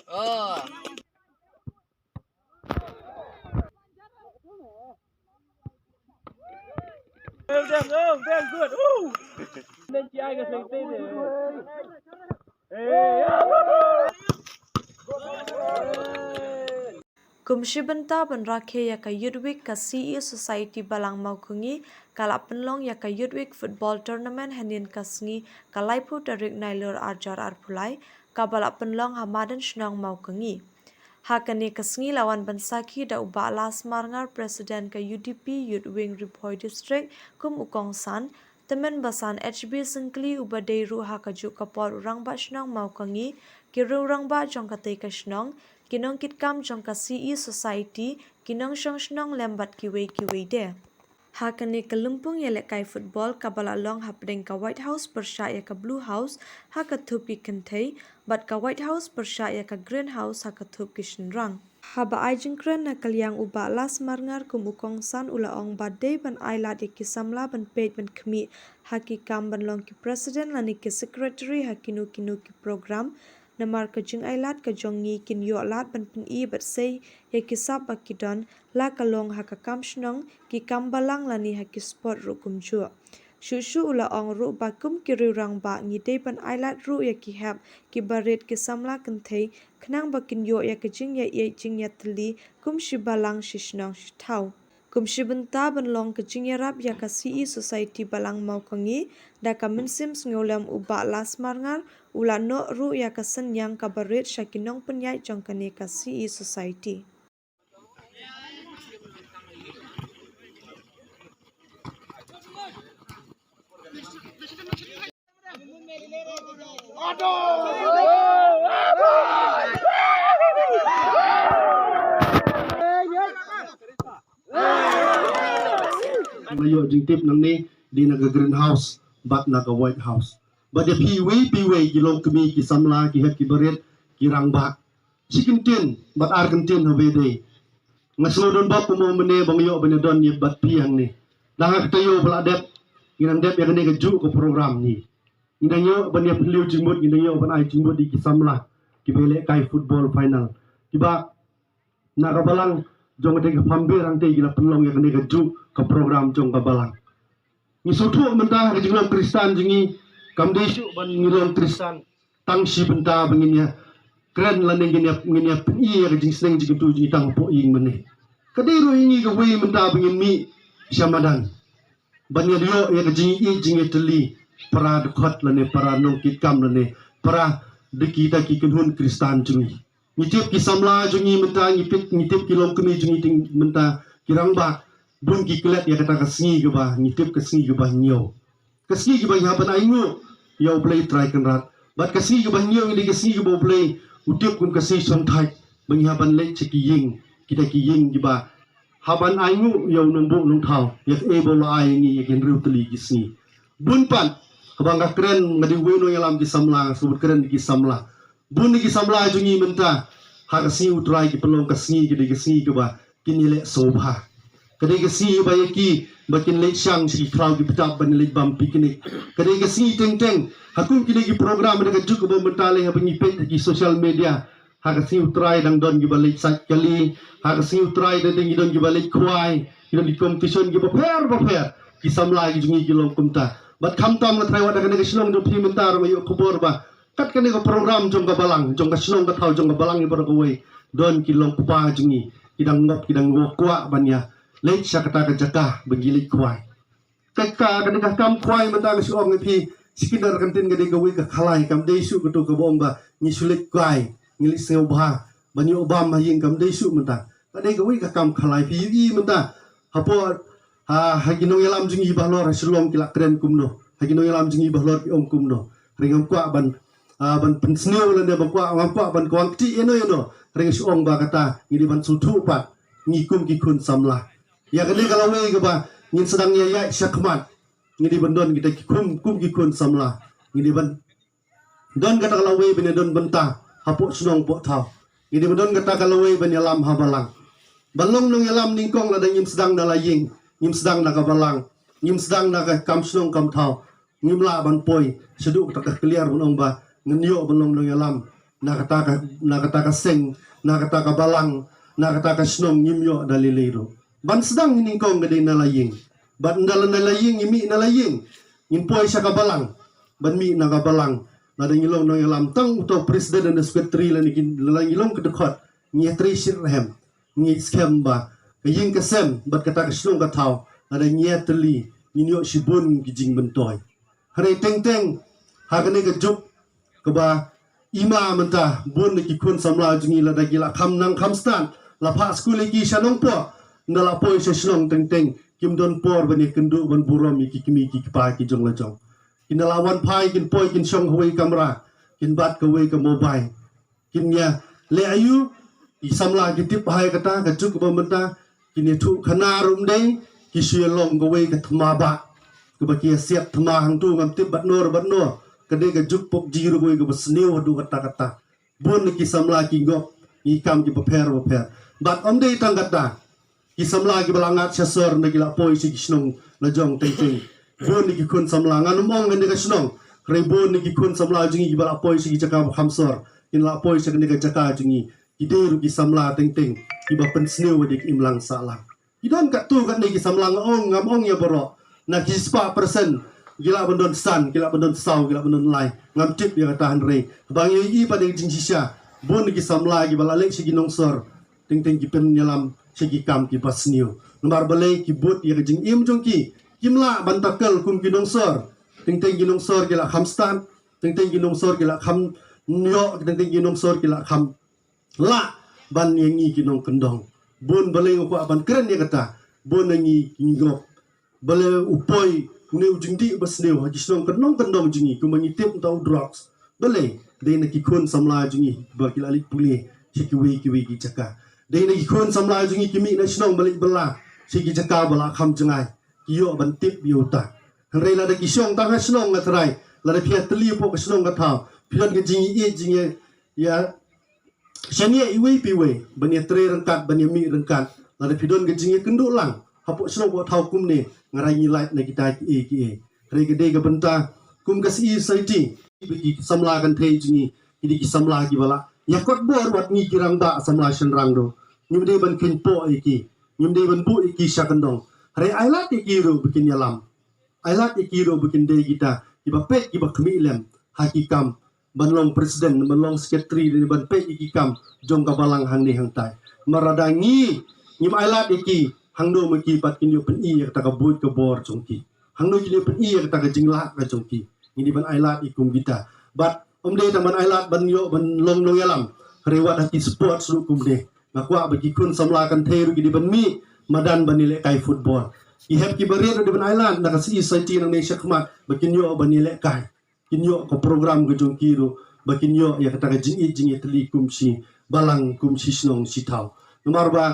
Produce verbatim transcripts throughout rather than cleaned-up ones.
Oh. Well done, well done, good. Ooh. Then she, I guess, like, stay there. Hey, yeah. Kum shi bynta ban rakhe ïa ka Youth Week, ka C E Society Balang Mawkyngi ka la pynlong ïa ka Youth Week Football Tournament hynnin ka sngi, ka laiphew tarik Nailur arhajar arphew lai, kaba la pynlong ha madan shnong Mawkyngi. Ha kane ka sngi la wan ban sakhi da u Bah Lasmarngar, President ka U D P Youth Wing Ri Bhoi District, kum u kongsan, tymmen basan H B Syngkli uba dei ruh ha kajuh ka por u rangbah shnong Mawkyngi, ki riew rangbah jong katei ka shnong, ki nongkitkam jong ka C E Society, ki nongshong shnong lem bad kiwei kiwei de. Ha kane ka lympung ïalehkai football kaba la long hapdeng ka White House pyrshah ïa ka Blue House ha ka thup ki kynthei, bad ka White House pyrshah ïa ka Green House ha ka thup ki shynrang. Haba ai jingkren na ka liang u Bah Lasmarngar kum u kongsan u la ong ba dei ban ailad ïa ki samla ban peit ban khmih ha ki kam ban long ki president lane ki secretary ha kino kino ki program. Namar ka jingailad ka jong ngi kin ïoh lad ban pyni bad sei ïa ki sap ba ki don, la ka long ha ka kam shnong, ki kam balang lane ha ki sport ruh kumjuh. Shuh shuh u la ong ruh ba kum ki riew rangbah ngi dei ban ailad ruh ïa ki hep, ki barit, ki samla kynthei, khnang ba kin ïoh ïa ka jingïaieit jingïatylli kum shi balang, shi shnong shi thaw. Kum shi bynta ban long ka jingïarap ïa ka C E Society Balang Mawkyngi, da ka mynsiem sngewlem u Bah Lasmarngar u la noh ruh ïa ka synñiang kaba rit sha ki nongpynïaid jong kane ka C E Society. Nga ïoh jingtip nangne dei na ka Green House bad na ka White House. Bad ïa phi iwei pa iwei ki longkmie, ki samla, ki hep ki barit, ki rangbah, shi kyntien bad ar kyntien ha ba ïadei. Nga sngew don bok kumno mynne ba nga ïoh ban ïadon ïa bad phi hangne. Dang ha kata ïoh ba la dep, ngi nang dep ïa kane kajuh ka program ngi. Ngi nang ïoh ban ïa pynliew jingmut, ngi nang ïoh ban ai jingmut ïa ki samla kiba ïalehkai football final, kiba na ka balang jong kata ka Pambe Rangtei ki la pynlong ïa kane kajuh ka program jong ka balang. Ngi sngewthuh mynta ha ka jinglong Khristan jong ngi, kam dei shuh ban ngi long Khristan tang shi bynta ba ngin ïa kren lane ngin ïa, ngin ïa pyni ïa ka jingsneng jingkyntu jong ngi tang hapoh ïing mane. Ka dei ruh ïa ngi kawei mynta ba ngin mih sha madan ban ïa ïoh ïa ka jingïeit jingïatylli para dkhot lane para nongkitkam lane para da kita ki kynhun Khristan jong ngi. Ngi tip ki samla jong ngi mynta, ngi tip, ngi tip ki longkmie jong ngi mynta, ki rangbah, bun ki klet ïa kata ka sngi kaba ngi tip ka sngi kaba hynñiew. Ka sngi kaba ngi hap ban ainguh ïa U Blei Trai Kynrad. Bad ka sngi kaba hynñiew ngi dei ka sngi kaba U Blei u tip kum ka sngi shongthait, ba ngi hap ban leit sha ki ïing, kita ki ïing kiba hap ban ainguh ïa U Nongbuh Nongthaw ïa kaei ba u la ai ïa ngi ïa ki hynriew tylli ki sngi. Bun pat, haba nga kren nga dei uwei u nongïalam ki samla, nga sngewbha kren ki samla. Bun ki samla jong ngi mynta, ha ka sngi U Trai ki pynlong ka sngi, ka dei ka sngi kaba kin ïaleh sngewbha. Ka dei ka sngi ba ïa ki ba kin leit shang sha ki khlaw ki btap ban leit bam picnic. Ka dei ka sngi teng teng. Ha kum kine ki program da ka juk kaba mynta lei haba ngi peit ha ki social media. Ha ka sngi U Trai dang don kiba leit sait kali. Ha ka sngi U Trai dang don kiba leit khwai. Ki don ki competition kiba pher ba pher. Ki samla ki jong ngi ki long kumta. Bad khamtam nga tharai wat da kane ka shnong jong phi mynta ruh nga ïoh khubor ba kat kane ka program jong ka balang, jong ka shnong ka thaw, jong ka balang ïa baroh kawei. Don ki long kpa jong ngi, ki dang ngop, ki dang ngop kwah ban ïa leit sha kata ka jaka ba ngi leit khwai. Ka, ka, kane ka kam khwai mynta nga shu ong ïa phi, shi kyndar ka ktien ka dei kawei ka khalai, kam dei shuh kato kaba ong ba ngi shu leit khwai, ngi leit sngewbha ban ïoh bam ha ïing, kam dei shuh mynta. Ka dei kawei ka kam khalai, phi ïohi mynta hapoh, ha, ha ki nongïalam jong ngi ba halor ha Shillong ki la kren kumno, ha ki nongïalam jong ngi ba halor ki ong kumno. Hynrei ngam kwah ban, ah, ban pynsniew lane ban kwah, ngam kwah ban kwah kti ïano ïano. Hynrei nga shu ong ba kata ngi dei ban sngewthuh pat ngi kum ki khun samla. Ïa kane ka lawei kaba ngin sdang ïa ïaid shakhmat, ngi dei ban don kita ki kum, kum ki khun samla. Ngi dei ban don kata ka lawei ban ïa don bynta hapoh shnong poh thaw. Ngi dei ban don kata ka lawei ban ïalam ha balang. Ban long nongïalam nyngkong lada ngim sdang na la ïing, ngim sdang na ka balang, ngim sdang na ka kam shnong kam thaw, ngim lah ban poi shaduh kata ka kliar ban ong ba ngan ïoh ban long nongïalam. na kata ka, na kata ka seng, na kata ka balang, na kata ka shnong ngim ïoh da lei lei ruh. Ban sdang hi nyngkong ka dei na la ïing. Bad ynda la na la ïing, ngi mih na la ïing, ngin poi sha ka balang. Ban mih na ka balang, lada ngi long nongïalam, tang uto president and secretary, lada ngi, lada ngi long ka dkhot, ngi ïatrei shitrhem. Ngi skhem ba ka ïing ka sem bad kata ka shnong ka thaw, lada ngi ïatylli, ngin ïoh shibun ki jingmyntoi. Hynrei teng teng ha kane ka juk kaba ima mynta, bun na ki khun samla jong ngi lada ki la kham nang kham stad, la phah skul ïa ki sha Nongpoh, ynda la poi sha shnong teng teng kim don por ban ïakynduh ban burom ïa ki kmie ki kpa ki jong la jong. Kin da la wan phai, kin poi kin shong ha kawei ka kamra, kin bat kawei ka mobile. Kin ïa leh aïu? Ki samla ki tip bha ïa kata, ka juk kaba mynta kin ïathuh khana ruh ym dei, ki shu ïa long kawei ka thma bah kaba ki ïa siat thma hangtu, ngam tip bad nor bad nor. Ka dei ka juk pokji ruh kawei kaba sniew haduh katta katta. Bun na ki samla ki ngop ïa ki kam kiba pher bapher. Bad ym dei tang kata, ki samla kiba la ngat sha sor, ynda ki la poi sha ki shnong la jong teng teng, bun na ki khun samla, ngan ym ong kane ka shnong, hynrei bun na ki khun samla jong ngi kiba la poi sha ki jaka ba kham sor, kin la poi sha kane ka jaka jong ngi, ki dei ruh ki samla teng teng kiba pynsniew ïa ka imlang sahlang. Ki don katto katne ki samla, nga ong, ngam ong ïa baroh. Na ki spah persen ki lah ban don san, ki lah ban don saw, ki lah ban don lai, ngam tip ïa kata, hynrei haba ngi ïohi pat ïa ka jingshisha, bun na ki samla kiba la leit sha ki nongsor, teng teng ki pynïalam sha ki kam kiba sniew. Namar balei? Ki bud ïa ka jingim jong ki, kim lah ban tackle kum ki nongsor. Teng teng ki nongsor ki la kham stad, teng teng ki nongsor ki la kham ïoh, teng teng ki nongsor ki la kham lah ban ïa ngi ki nongkyndong. Bun balei nga kwah ban kren ïa kata, bun na ngi ki ngop. Balei u poi une u jingdih ba sniew ha ki shnong kyndong kyndong jong ngi, kumba ngi tip mynta u drugs. Balei? Dei na ki khun samla jong ngi ba ki la leit pule sha kiwei kiwei ki jaka. Dei na ki khun samla jong ngi ki mih na shnong ba leit bylla sha ki jaka ba la kham jngai, ki ïoh ban tip ïa uta. Hynrei lada ki shong tang ha shnong, nga tharai lada phi ïatylli hapoh ka shnong ka thaw, phi don ka jingïeit, jingïeit ïa shaniah iwei pa iwei, ban ïatrei ryngkat, ban ïamih ryngkat. Lada phi don ka jingïakynduh lang hapoh shnong hapoh thaw kumne, nga rai ngi lait na kita kiei kiei. Hynrei ka dei ka bynta kum ka C E society, ba ki samla kynthei jong ngi ki dei ki samla kiba la ïakot bor wat ngi ki rangbah samla shynrang ruh. Ngim dei ban kheiñpoh ïa ki, ngim dei ban buh ïa ki sha kyndong. Hynrei ai lad ïa ki ruh ba kin ïalam, ai lad ïa ki ruh ba kin dei kita kiba peit, kiba khmih lem ha ki kam ban long president, ban long secretary, ban peit ïa ki kam jong ka balang hangne hangtai. Namar lada ngi ngim ai lad ïa ki, hangno ma ki pat kin ïoh pyni ïa kata ka buit ka bor jong ki? Hangno kin ïoh pyni ïa kata ka jinglah ka jong ki? Ngi dei ban ai lad ïa kum kita. Bad ym dei tang ban ai lad ban ïoh ban long nongïalam, hynrei wat ha ki sports ruh kumne. Nga kwah ba ki khun samla kynthei ruh ki dei ban mih madan ban ïalehkai football. Ki hep ki barit ruh dei ban ai lad na ka C E society nangne shakhmat ba kin ïoh ban ïalehkai, kin ïoh ka program ka jong ki ruh, ba kin ïoh ïa kata ka jingïeit jingïatylli kum shi balang, kum shi shnong shi thaw. Namar ba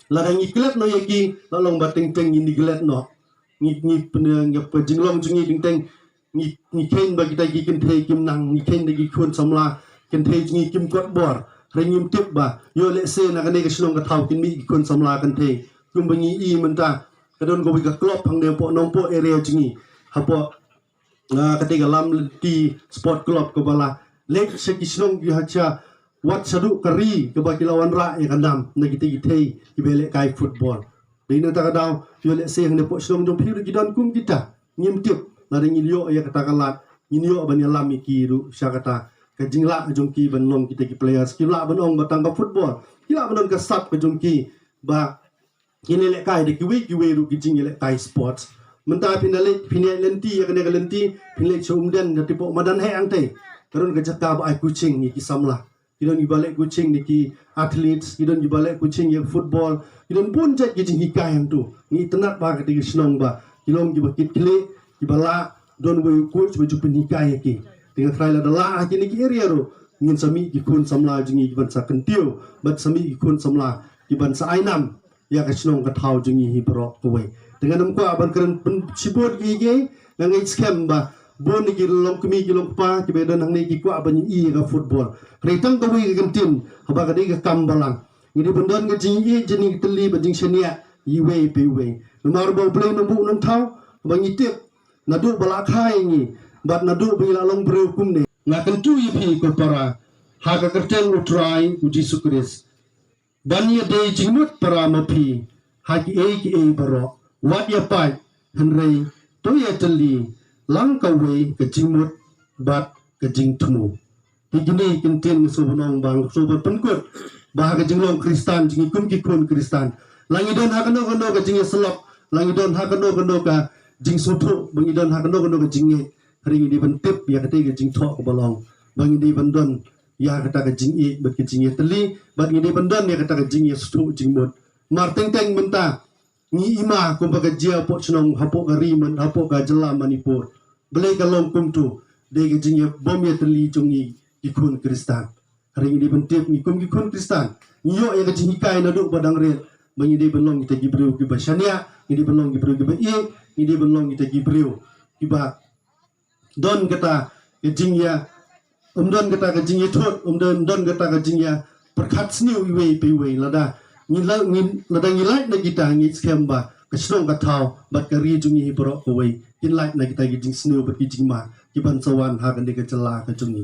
lada ngi klet noh ïa ki, la long ba teng teng ngi neglect noh. Ngi, ngi pyn, ngi, ka jinglong jong ngi teng teng ngi, ngi kheiñ ba kita ki kynthei kim nang, ngi kheiñ da ki khun samla kynthei jong ngi kim kot bor. Hynrei ngim tip ba ïoh lehse na kane ka shnong ka thaw kin mih ki khun samla kynthei. Kumba ngi i mynta, ka don kawei ka club hangne hapoh Nongpoh area jong ngi, hapoh, ah, kata ka Lamlynti Sport Club, kaba la leit sha ki shnong ki ha sha wat shaduh ka ri, kaba ki la wanrah ïa ka nam na kita ki thei kiba ïalehkai football. Dei na kata ka daw, ïoh lehse hangne hapoh shnong jong phi ruh ki don kum kita. Ngim tip, lada ngin ïoh ïa kata ka lad, ngin ïoh ban ïalam ïa ki ruh sha kata ka jinglah jong ki ban long kita ki players. Ki lah ban ong ba tang ka football, ki lah ban don ka sap ka jong ki ba kin ïalehkai da kiwei kiwei ruh ki jingïalehkai sports. Mynta phin da leit, phin ïaleit lynti ïa kane ka lynti, phin leit sha Umden, da tipo madan heh hangtei, ka don ka jaka ba ai coaching ïa ki samla. Ki don kiba leh coaching ïa ki athletes, ki don kiba leh coaching ïa football, ki don bun jait ki jinghikai hangtu. Ngi itynnad ba ha kata ka shnong ba ki long kiba kit khlieh, kiba lah don wei u coach ba ju pynhikai ïa ki. Te nga tharai lada lah ha kine ki area ruh, ngin sa mih ki khun samla jong ngi kiban sa kyntiew, bad sa mih ki khun samla kiban sa ai nam ïa ka shnong ka thaw jong ngi hi baroh kawei. Te ngan ym kwah ban kren pyn-, shibun kiei kiei, nga ngeit skhem ba bun na ki longkmie ki longkpa kiba don hangne ki kwah ban ïohi ïa ka football. Hynrei tang kawei ka kyntien, haba ka dei ka kam balang, ngi dei ban don ka jingïeit jingïatylli bad jingshaniah iwei pa iwei. Namar ba U Blei Nongbuh Nongthaw, ba ngi tip, naduh ba la kha ïa ngi bad naduh ba ngi la long briew kumne, Nga kyntu ïa phi ko para, ha ka kyrteng U Trai U Jisu Khrist, ban ïadei jingmut para ma phi ha kiei kiei baroh. Wat ïa pait, hynrei to ïa tylli lang kawei ka jingmut bad ka jingthmu. Te kine ki ktien nga sngewbha ban ong, ba nga sngewbha pynkut ba ha ka jinglong Khristan jong ngi kum ki khun Khristan, la ngi don ha kano kano ka jingïasyllok, la ngi don ha kano kano ka jingsngewthuh, ba ngi don ha kano kano ka jingngeit, hynrei ngi dei ban tip ïa katei ka jingthoh kaba long, ba ngi dei ban don ïa kata ka jingïeit bad ka jingïatylli, bad ngi dei ban don ïa kata ka jingïasngewthuh jingmut. Mar teng teng mynta ngi ïma kumba ka jia hapoh shnong, hapoh ka ri, man hapoh ka jylla Manipur. Balei ka long kumto? Dei ka jingïabym ïatylli jong ngi ki khun Khristan. Hynrei ngi dei ban tip, ngi kum ki khun Khristan, ngi ïoh ïa ka jinghikai naduh ba dang rit, ba ngi dei ban long kita ki briew kiba shaniah, ngi dei ban long ki briew kiba ïeit, ngi dei ban long kita ki briew kiba don kata ka jingïa, ym don kata ka jingïathut, ym don, don kata ka jingïapyrkhat sniew iwei pa iwei. Lada ngi la, ngi, lada ngi lait na kita, ngi skhem ba ka shnong ka thaw bad ka ri jong ngi hi baroh kawei kin lait na kita ki jingsniew bad ki jingma kiban sa wan ha kane ka jylla ka jong ngi.